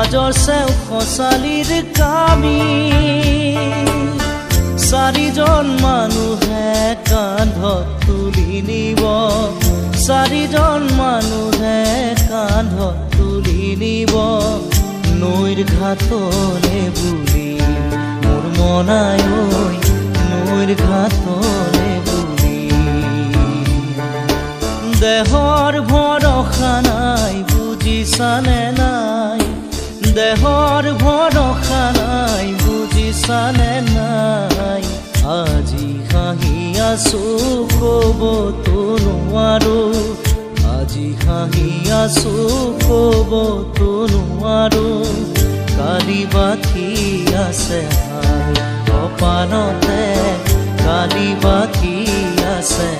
মাজৰ চেও খচালিৰ কামি। চাৰিজন মানুহে কান্ধত তুলি নিব, চাৰিজন মানুহে কান্ধত তুলি নিব নৈৰ ঘাটলে বুলি, মোৰ মনাই নৈৰ ঘাটলে বুলি। দেহৰ ভৰসা নাই বুজিছানে নাই, দেহৰ ভৰসা নাই বুজিছানে নাই। আজি হাঁহি আছো কবতো নোৱাৰো, আজি হাঁহি আছো কবতো নোৱাৰো, কালি বাকী আছে হাই কপালতে, কালি বাকী আছে